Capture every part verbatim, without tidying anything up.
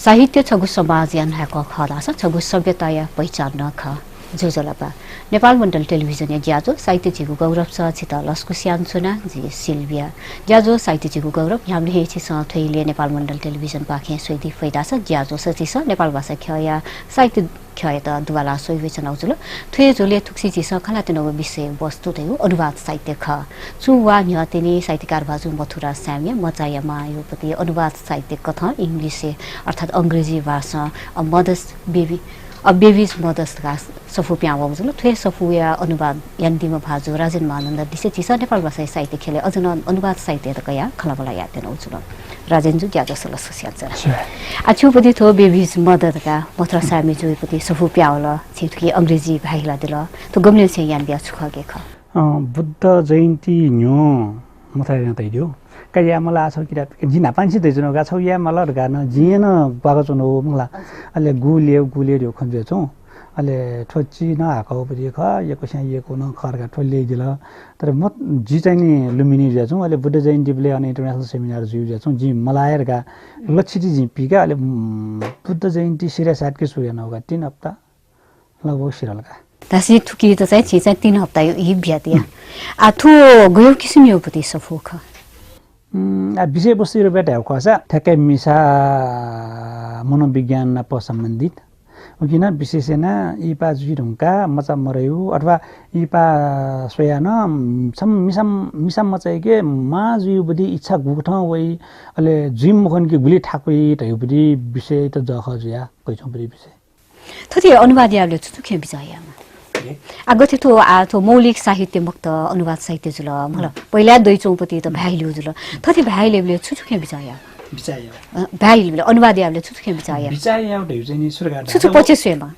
साहित्य छगू समाजया न्हाय्कः खः धाःसा छगू सभ्यताया पहिचान नं खः। ज्वजलपा। नेपाल मण्डल टेलिभिजनया ज्याझ्वः साहित्य झीगु गौरव स छितः लसकुस यानाच्वना, जि सिल्भिया। ज्याझ्वः साहित्य झीगु गौरव न्ह्याबलें हे छिसं थ्व इलय् नेपाल मण्डल टेलिभिजनपाखें स्वयादी फइ धाःसा ज्याझ्वः स झीसं नेपाल भाषा ख्यःया साहित्य ख्यःयात दुवाला स्वयावयाच्वनागु जुल। थ्व हे झ्वलय् थुगुसी झीसं खँ ल्हानातःगु विषयवस्तु धइगु अनुवाद साहित्य खः। छुं वा न्ह्यः तिनि साहित्यकार भाजु मथुरा साय्मिया मचाया मांया पति अनुवाद साहित्य कथं English-य् अर्थात् अंग्रेजी भाषां A Mother's Baby, A Baby's Mother धकाः सफू पिहां वःगु जुल। थ्व हे सफूया अनुवाद यानादीम्ह भाजु राजेन मानन्धर लिसे झीसं नेपाल भाषाया साहित्य ख्यलय् अझ नं अनुवाद साहित्ययात कयाः खँल्हाबल्हा यानातःगु जुल। राजेन जु, ज्याझ्वः स लसकुस यानाच्वना। आ, छिगु पति थ्व Baby's Mother धकाः मथुरा साय्मि जुया पति सफू पिहां वल, छिं थुकी अंग्रेजी भाय् हिलादिल। थ्व गमलय् लिसें यानाबिया छु खः, गय् खः? अँ, बुद्ध जयन्ती न्ह्यः मथुरा दाइनं तयादीगु। का याये माल, आ छगू किताब, जिं न्हापांनिसें धयाच्वनागु का, छगू याये माल धकाः नं जिं नं ग्वाकाच्वनागु मखु ला। अले गुलि, गुलि धइगु खँ जुयाच्वं। अले थ्व चिज नं हाकःगु पति खः, यक्वस्यां यय्कूगु नं खः धकाः थ्व ल्ययादिल। तर म, जि चाहिँ नि लुम्बिनी जुयाच्वं। अले बुद्ध जयन्तीबलय् अन international seminar जुइगु जुयाच्वं। जिं मलाः हे धकाः लच्छिति जिं पीका, अले, उम्, बुद्ध जयन्ती सिधये साथ कि सुरु यानागु का, तीन हप्ता लगभग सिधल का। धाःसा थुकी त चाहिँ छिं चाहिँ तीन हप्ताया ई बियादिया। उम्। आ, थ्व गय् किसिमया पति सफू खः? उम्, आ, विषयवस्तुया रूपय् धायेगु खःसा ठ्याक्कै मिसा मनोविज्ञान नाप सम्बन्धित। उकिं नं विशेष यानाः इहिपा जुइ धुंकाः मचा मरयु अथवा इहिपा स्वयाः नं छम्ह मिसा, मिसा मचायाके मां जुइगु पति इच्छा गुकथं वइ, अले जुइ मखन कि गुलि थाकुइ धइगु पति विषययात जःखः जुयाः कयाच्वंगु पति विषय। थथे अनुवाद यायेबलय् छु छु खँय् बिचाः यायेमाः? ए? आ, गथे थ्व, आ, थ्व मौलिक साहित्य मखुत, अनुवाद साहित्य जुल, मखु ला। पहिला दयाच्वंगु पति त भाय् हिलेगु जुल। थथे भाय् हिलेबलय् छु छु खँय् बिचाः यायेमाः? बिचाः यायेमाः। अ, भाय् हिलेबलय्, अनुवाद यायेबलय् छु छु खँय् बिचाः यायेमाः? बिचाः यायेगु धइगु चाहिँ नि सुरु का छु छु धाःसा पक्ष स्वयेमाः?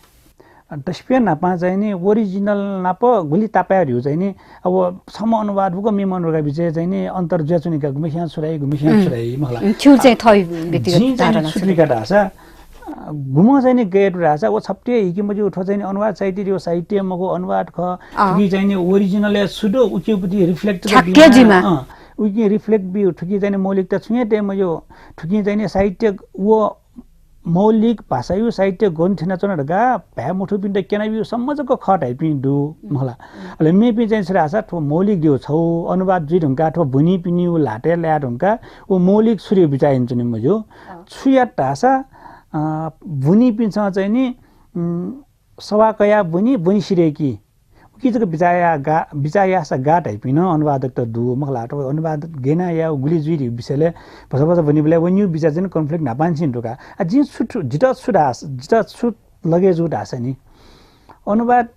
अ, दसप्यं न्हापां चाहिँ नि original नाप गुलि तापाय् धइगु चाहिँ नि, अब छम्ह अनुवाद फुक्क मेम्ह अनुवादया बिचय् चाहिँ नि अन्तर जुयाच्वनी का, गुम्हेस्यां छु धाइ, गुम्हेस्यां छु धाइ, मखु ला। उम्, छिगु चाहिँ थःगु व्यक्तिगत जिं चाहिँ धारणा छु धाइ? छु धाःसा, अ, गुम्ह चाहिँ नि गय् दु धाःसा, व छपु हे हिके मज्यू, थ्व चाहिँ नि अनुवाद साहित्य धइगु, साहित्य मखु, अनुवाद खः। अँ। थुकी चाहिँ नि original-य् छु दु, उकिया पति reflect छाके जुइमाः। अँ, उकिं reflect बी, थुकी चाहिँ नि मौलिकता छुं हे तये मज्यू, थुकी चाहिँ नि साहित्य व मौलिक भाषाया साहित्य गन थ्यनाच्वन धकाः भाय् मथूपिन्त क्यनाबीगु सम्म जक खः धाइपिं दु, मखु ला। अले मेपिं चाहिँ छु धाःसा थ्व मौलिक धइगु छगू अनुवाद जुइ धुंकाः थ्व ब्वनीपिनिगु ल्हातय् लाये धुंकाः व मौलिक छु धइगु बिचाः यानाच्वनी मज्यू। अँ। छु यात धाःसा, अ, ब्वनीपिन्सं चाहिँ नि, उम्, सवाः कयाः ब्वनी, ब्वनी सिधय्की। उकी जक बिचाः याः गा, बिचाः याःसा गाः धाइपिं नं अनुवादकत दु, मखु ला। थ्व अनुवाद गय् यानाः यायेगु गुलि जुइ धइगु विषयलय् भचा भचा ब्वनीबलय् व निगू बिचाः चाहिँ conflict न्हापांनिसें दु का। आ, जिं छु, छु, जितः छु धाःसा, जितः छु लगे जू धाःसा नि, अनुवाद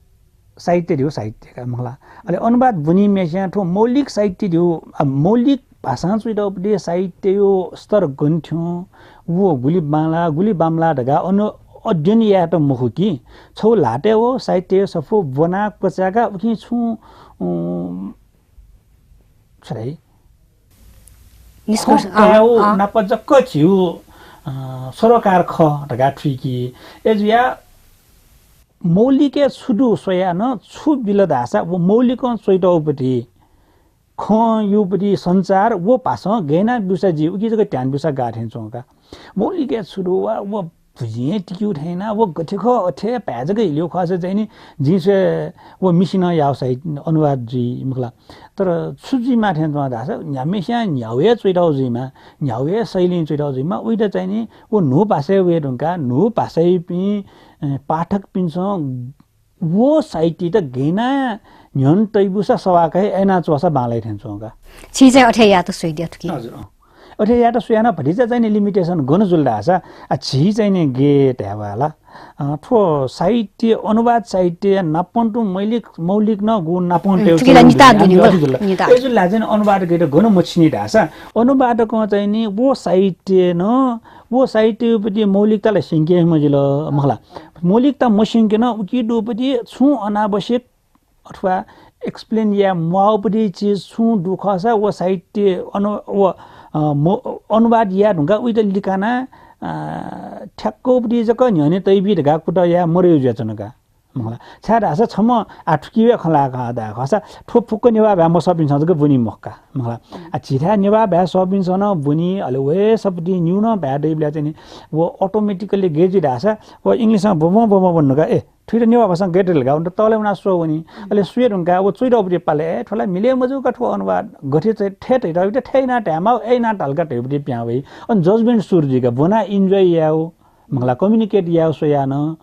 साहित्य धइगु साहित्य का, मखु ला। अले अनुवाद ब्वनीम्हस्यां थ्व मौलिक साहित्य धइगु, आ, मौलिक भाषां च्वइतःगु पति साहित्यया स्तर गन थ्यं, व गुलि बांलाः, गुलि बांमलाः धकाः अनु-, अध्ययन यायेत मखु कि, छगू ल्हातय् व साहित्यया सफू ब्वनाः क्वचाय्काः उकिं छुं, उम्, छु धाइ? निष्कर्ष, खँ कयाउ अँ, अँ। नाप जक झीगु, अँ, सरोकार खः धकाः थुइकी। अय्जुयाः मौलिकय् छु दु स्वयाः नं छु बिल धाःसा व मौलिकं च्वइतःगु पति खँया पति सञ्चार व भाषां गय् यानाः ब्यूसा जि उकी जक ध्यान ब्यूसा गाः थें च्वं का। मौलिकय् छु दु वा व भुजिं हे तिकिउ थें यानाः व गथे खः अथे भाय् जक हिलेगु खःसा चाहिँ नि जिं स्वये व मिसिनं याःगु साहित्य अनुवाद जुइ मखु ला। तर छु जुइमाः थें च्वं धाःसा न्ह्याम्हस्यां न्ह्यागु हे च्वइतःगु जुइमाः, न्ह्यागु हे शैलीं च्वइतःगु जुइमाः। उइत चाहिँ नि व न्हू भाषाय् वये धुंकाः न्हू भाषायापिं, अ, पाठकपिन्सं व साहित्ययात गय् यानाः न्ह्यःने तइब्यूसा सवाः कयाः अय् यानाः च्वःसा बांलाइ थें च्वं का। छिं चाहिँ अथे यायेत स्वयादिया थुकी? हजुर, अँ। अथे यायेत स्वयाः नं भतिचा चाहिँ नि limitation गन जुल धाःसा, आ, झी चाहिँ नि गय् धायेवं ला। अँ, थ्व साहित्य, अनुवाद साहित्य नापं तुं मौलिक, मौलिक नं गु नापं उम्, तयेगु थुकी ला चाहिँ नि निताः दुने अथे जुल। निताः। अय्जुल ला चाहिँ नि अनुवादकयात गन मछिनी धाःसा, अनुवादकं चाहिँ नि व साहित्य नं व साहित्यया पति मौलिकता ला स्यंके हे मजिल, मखु ला। मौलिकता मस्यंके नं उकी दुगु पति छुं अनावश्यक अथवा explain याये म्वाःगु पति चिज छुं दु खःसा व साहित्य अनु-, व, अ, म-, अनुवाद याये धुंकाः उइत लिकानाः, अ, ठ्याक्क व पति जक न्ह्यःने तइबी धकाः कुतः याये मदय् जुयाच्वन का। मखुला। छाय् धाःसा छम्ह आ थुकी हे खँ ल्हाये का धाये खःसा थ्व फुक्क नेवाः भाय् मसःपिन्सं जक ब्वनी मखु का। मखुला। आ झीथाय् नेवाः भाय् सःपिन्सं नं ब्वनी, अले व हे सःपिं निगू नं भाय् दइबलय् चाहिँ नि व automatically गय् जुइ धाःसा व English-ं ब्वब्वं ब्वब्वं ब्वने धुंकाः, ए, थुइत नेवाः भाषां गय् धाल का, उन्त तःले वनाः स्व वनी। अले स्वये धुंकाः व च्वइतःगुति पालय्, ए, थ्व ला मिले मजूगु का थ्व अनुवाद, गथे चाहिँ थथे धइतःगुति थथे यानाः धायेमाःगु, अथे यानाः धाल का धइगुति पिहां वइ। अन judgement सुरु जुइ का, ब्वनाः enjoy यायेगु, मखुला, communicate यायेगु स्वयाः नं।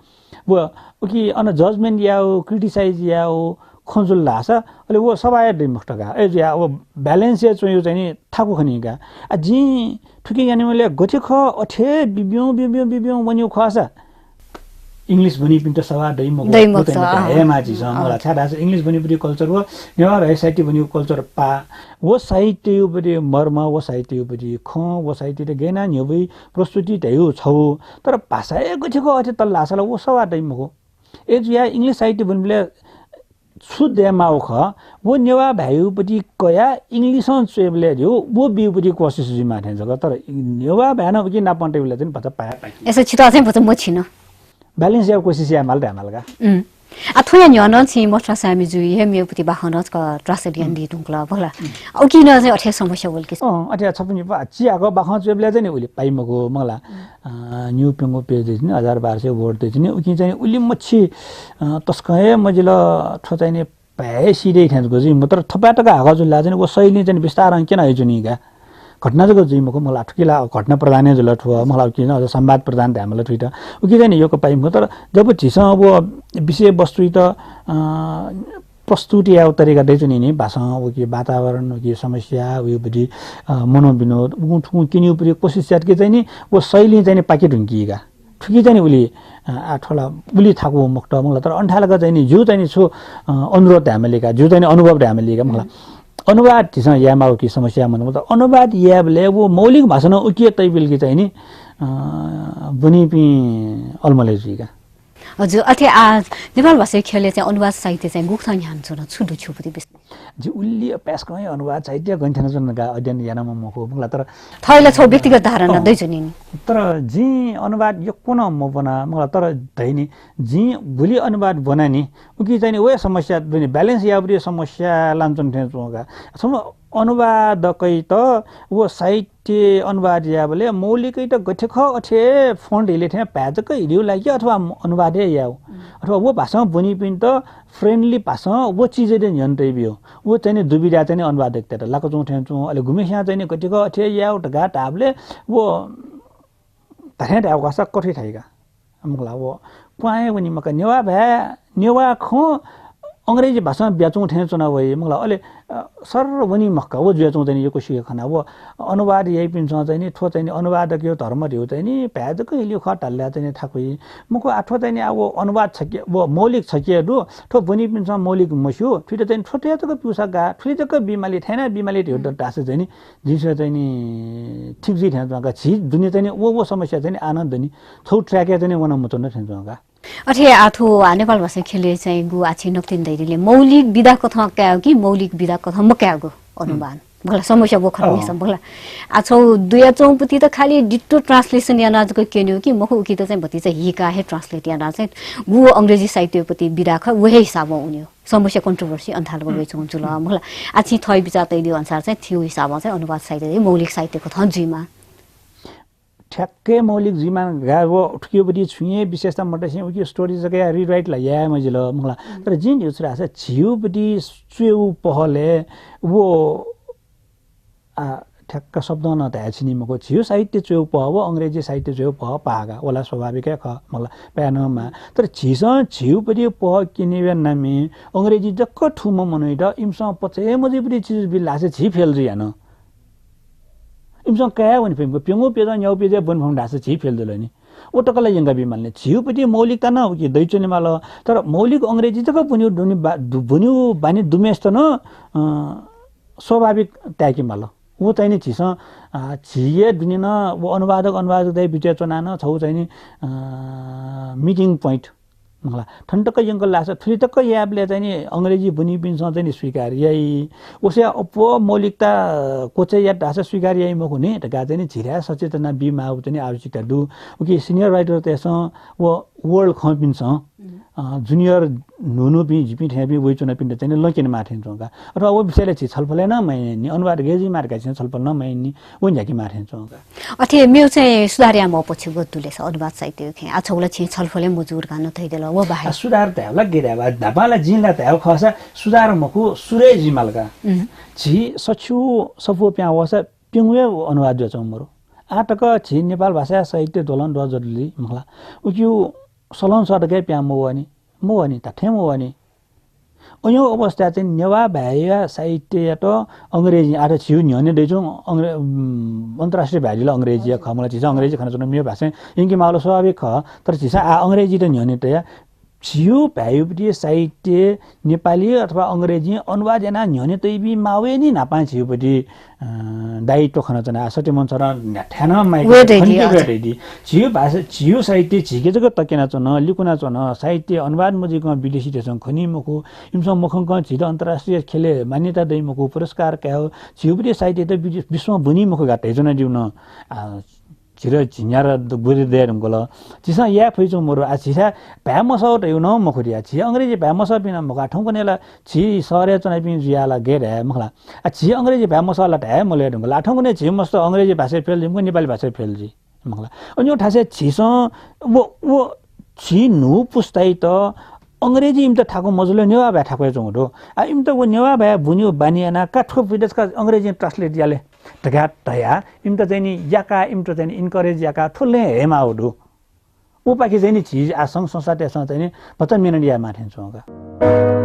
व उकी अन judgement यायेगु, criticize यायेगु खँ जुल धाःसा, अले व सवाः हे दइ मखुत का। अय् जुयाः व balance हे च्वयेगु चाहिँ नि थाकु खनी का। आ, जिं थुकी यानाबलय् गथे खः, अथे बिब्यं, बिब्यं, बिब्यं वनीगु खःसा, English ब्वनीपिन्त सवाः दइ मखु, दइ मखु, व चाहिँ नि अँ। धायेमाः झीसं, अँ। मखुला। छाय् धाःसा English ब्वनीगु culture व नेवाः भाय् साहित्य ब्वनीगु culture पाः। व साहित्ययागु मर्म, व साहित्ययागु खँ, व साहित्ययात गय् यानाः न्ह्यब्वइ प्रस्तुति धयागु छगू। तर भाषा हे गथे खः अथे तल धाःसा ला व सवाः दइ मखु। अय् जुयाः English साहित्य ब्वनीबलय् छु दयेमाःगु खः, व नेवाः भाय्‌यागुपट्टि कयाः English-ं च्वयेबलय् धइगु व बीगुपट्टि कोसिस जुइमाः थें जक। तर नेवाः भाय् नं उकी नापं तइबलय् चाहिँ भचा पाय् पाकी। अय्‌सा छितः चाहिँ भचा मछिन। Balance यायेगु कोसिस यायेमाल धायेमाल का। उम्। आ, थ्वया न्ह्यः नं छिं मथुरा साय्‌मिजु हे मेगुपट्टि बाखं नं छकः translate यानादी धुंकल, मखुला। उकी नं चाहिँ अथे समस्या वल कि? अँ, अथे छपु निपु आ, चिहाकः बाखं च्वयेबलय् चाहिँ नि उलि पाइ मखु, मखुला। अ, न्हू प्यंगू page दइ चाहिँ नि, हजार बाह्र सय word दइ चाहिँ नि, उकी चाहिँ नि उलि मछि, अ, तसकं हे मजिल, थ्व चाहिँ नि भाय् सिधइ थें जक जुइ मखु, तर थपाय् तक हाकः जुल धाःसा चाहिँ नि व शैलीं चाहिँ नि बिस्तारं क्यना हे जुनी का। घटना जक जुइ मखु, मखुला, थुकी ला घटना प्रधान हे जुल थ्व, मखुला, उकी नं अझ संवाद प्रधान धायेमाल थुइत। उकी चाहिँ नि यक्व पाइ मखु, तर जब झीसं व विषयवस्तुइत, अ, प्रस्तुत यायेगु तरिका दइ चाहिँ नि, भाषां उकी वातावरण, उकी समस्या, उकी, अ, मनोविनोद, उकुं थुकुं क्यनेगुपट्टि कोसिस यात कि चाहिँ नि, व शैलीं चाहिँ नि पाके धुंकी का। थुकी चाहिँ नि उलि, अ, आ, थ्व ला उलि थाकु मखुत, मखुला, तर अन थाय् लाक चाहिँ नि, जिगु चाहिँ नि छु, अ, अनुरोध धायेमाली का, जिगु चाहिँ नि अनुभव धायेमाली का, मखुला। अनुवाद झीसं यायेमाःगु कि समस्या मन्त, मखुला, तर अनुवाद यायेबलय् व मौलिक भाषा नं उकी तइबिल कि चाहिँ नि, अ, ब्वनीपिं अलमलय् जुइ का। हजुर, अथे आ, नेपाल भाषाया ख्यलय् चाहिँ अनुवाद साहित्य चाहिँ गुकथं न्ह्यानाच्वन, छु दु छिगुपट्टि विश्लेषण? जि उलि अभ्यासकं हे अनुवाद साहित्य गन थ्यनाच्वन धकाः अध्ययन यानाम्ह मखु, मखुला, तर थःगु ला छगू व्यक्तिगत धारणा अँ। दइ जुनि नि। तर जिं अनुवाद यक्व नं मब्वना, मखुला, तर धइ नि, जिं गुलि अनुवाद ब्वना नि, उकी चाहिँ नि व हे समस्या दु नि, balance यायेगुपट्टि समस्या लानाच्वन थें च्वं का। छम्ह अनुवादकयात व साहित्य अनुवाद यायेबलय् मौलिकयात गथे खः अथे font हिले थें भाय् जक हिलेगु ला कि अथवा अनुवाद हे यायेगु? अथवा व भाषां ब्वनीपिन्त friendly भाषां व चिजयात न्ह्यःने तयाबियेगु? व चाहिँ नि दुविधा चाहिँ नि अनुवादकयात लाक च्वं थें च्वं। अले गुम्हेस्यां चाहिँ नि गथे खः अथे यायेगु धकाः धाःबलय् व धात्थें धायेगु खःसा कथि थाइ का। मखुला, व क्वहां हे वनी मखु का। नेवाः भाय्, नेवाः खँ अंग्रेजी भाषां बियाच्वं थें च्वना वइ, मखुला। अले, अ, सर्र वनी मखु का, व जुयाच्वं चाहिँ नि यक्व सिके खना। व अनुवाद याइपिन्सं चाहिँ नि, थ्व चाहिँ नि अनुवादकया धर्म धइगु चाहिँ नि भाय् जक हिलेगु खः धाल धाःसा चाहिँ नि थाकुइ। मखु, आ, थ्व चाहिँ नि, आ, व अनुवाद छके, व मौलिक छके दु, थ्व ब्वनीपिन्सं मौलिक मस्यू, थुइत चाहिँ नि थ्व थथे जक ब्यूसा गाः, थुलि जक बीमाली, थथे यानाः बीमाली धइगु धाःसा चाहिँ नि जिमिसं चाहिँ नि ठीक जुइ थें च्वं का। झी दुने चाहिँ नि व, व समस्या चाहिँ नि आः नं दनि। छगू track-य् चाहिँ नि वना मच्वन थें च्वं का। अथे आः थ्व आ नेपाल भाषा ख्यलय् चाहिँ गु आ छिं नकतिनि धयादिल, मौलिक विधा कथं कायेगु कि मौलिक विधा कथं मकायेगु अनुवाद? मखुला, समस्या व खः नि। मखुला, आ छगू दुयाच्वंगुपट्टि त खालि ditto translation यानाः जक क्यनेगु कि मखु, उकित चाहिँ भतिचा हिकाः हे translate यानाः चाहिँ गु अंग्रेजी साहित्यपट्टि विधा खः, व हे हिसाबं वनेगु। समस्या, controversy अन थाय् लाक वइच्वंगु जुल, मखुला। आ छिं थःगु बिचाः तयादीगु अनुसार चाहिँ छिगु हिसाबं चाहिँ अनुवाद साहित्य चाहिँ मौलिक साहित्य कथं जुइमाः। ठ्याक्कै मौलिक जुइमाः धकाः व थुकिपट्टि छुं हे विशेषता मदसें उकी story जक यानाः rewrite ला याये मजिल, मखुला। तर जिं धयागु छु धाःसा झीगुपट्टि च्वयेगु पहलय् व आ, ठ्याक्क शब्दं नं धाये छिनी मखु। झीगु साहित्य च्वयेगु पहः व अंग्रेजी साहित्य च्वयेगु पहः पाः का, व ला स्वाभाविक हे खः, मखुला, पाये नं माः। तर झीसं झीगुपट्टि पहः क्यनेगुया नामय् अंग्रेजी जक थूम्ह मनूयात इमिसं पचय् मजुइपट्टि चिज बिल धाःसा झी fail जुइ हानं। इमिसं काये वने फइ मखु, प्यंगू page-य् न्यागू page-य् ब्वने फइ मखु धाःसा झी fail जुल नि। व तक ला यंका बी माल नि। झीगुपट्टि मौलिकता नं उकी दयाच्वने माल, तर मौलिक अंग्रेजी जक ब्वनेगु दुने बा-, दु-, ब्वनेगु बानी दुम्हेसित नं, अँ, स्वाभाविक ताय्के माल। व चाहिँ नि झीसं, आ, झीगु दुने नं व अनुवादक, अनुवादकया बिचय् च्वनाः नं छगू चाहिँ नि, आ, meeting point, मखुला, थन तक यंकल धाःसा थुलि तक यायेबलय् चाहिँ नि अंग्रेजी ब्वनीपिन्सं चाहिँ नि स्वीकार याइ। व स्वयाः अप्वः मौलिकता क्वचय् यात धाःसा स्वीकार याइ मखु नि धकाः चाहिँ नि झीथाय् सचेतना बीमाःगु चाहिँ नि आवश्यकता दु। उकी senior writer-तय्सं व वर्ल्ड खंपिन्सं अ, जुनियर न्हून्हूपिं जिपिं थेंपिं वइच्वनापिन्त चाहिँ नि लँ क्यनेमाः थें च्वं का। अथवा व विषयलय् झी छलफलय् नं माइनि, अनुवाद गय् जुइमाः धकाः झी छलफल नं माइनि, व न्ह्याकेमाः थें च्वं का। अथे मेव चाहिँ सुधार याये मवःपक्षी व दु ले सर, अनुवाद साहित्य खँय्। आ छगू ला छिं छलफलय् मजू धकाः नं धयादिल, व बाहेक। आ, सुधार धायेबलय् गय् धायेबा, न्हापां ला जिं ला धायेगु खःसा सुधार मखु, सुरय् जुइमाल का। उम्। झी सच्छि सफू प्याहां वःसा प्यंगू हे अनुवाद जुयाच्वंगु मरु। आः तक झी नेपाल भाषाया साहित्य द्वलं द्वः जूगुलिं मखु ला, उकियु सलं सः तक हे प्याहां मवःनि, मवःनि, धात्थें मवःनि। अज्याःगु अवस्थाय् चाहिँ नेवाः भाय्‌या साहित्ययात अंग्रेजी, आः त झीगु न्ह्यःने दइच्वंगु अंग्रे-, उम्, अन्तर्राष्ट्रिय भाय् जुल अंग्रेजीया खः, मखु ला, झीसं अंग्रेजी खनाच्वनागु मेगु भाषां यंकेमाःगु स्वाभाविक खः, तर झीसं आः अंग्रेजीत न्ह्यःने तयाः झीगु भाय्‌यागु साहित्य नेपाली अथवा अंग्रेजी अनुवाद यानाः न्ह्यःने तयाबी माः वय् नि न्हापां झीगु, अ, दायित्व खनाच्वना। सत्यमोहन सरं न्ह्याथाय् नं माइक वय् दइ, खनिके अच्छा। वय् दइ। झीगु भाषा, झीगु साहित्य झीके जक तक्यनाच्वन, लिकुनाच्वन। साहित्य अनुवाद मजुइकं विदेशीतय्‌सं खनी मखु, इमिसं मखंकं झीत अन्तर्राष्ट्रिय ख्यलय् मान्यता दइ मखु, पुरस्कार कायेगु, झीगु साहित्ययात विदे-, विश्वं ब्वनी मखु धकाः धयाच्वनादीगु नं, आ, झीत झिंन्यार द-, बुद्धि दये धुंकल। झीसं याये फइच्वंगु मरु। आ, झीथाय् भाय् मसःगु धइगु नं मखु धया। झी अंग्रेजी भाय् मसःपिं नं मखु। आ, थौंकन्हय् ला झी शहरय् च्वनापिं जुयाः ला गय् धाये मखु ला। आ, झी अंग्रेजी भाय् मसः ला धाये मल्वये धुंकल। आ, थौंकन्हय् झी मसः अंग्रेजी भाषाय् फेल जुइ मखु, नेपाली भाषाय् फेल जुइ मखु ला। अज्याःगु थासय् झीसं व, व झी न्हू पुस्तायात अंग्रेजी इमित थाकु मजुल, नेवाः भाय् थाकु हे च्वंगु दु। आ, इमित व नेवाः भाय् ब्वनीगु बानी यानाः का थ्व विदेशका अंग्रेजी translate या ले धकाः धयाः इमित चाहिँ नि याकाः, इमित चाहिँ नि encourage याकाः थ्व लँय् हयेमाःगु दु। उपाखे चाहिँ नि झी आ संघ संस्थातय्‌सं चाहिँ नि भचा मेहनत यायेमाः थें च्वं का।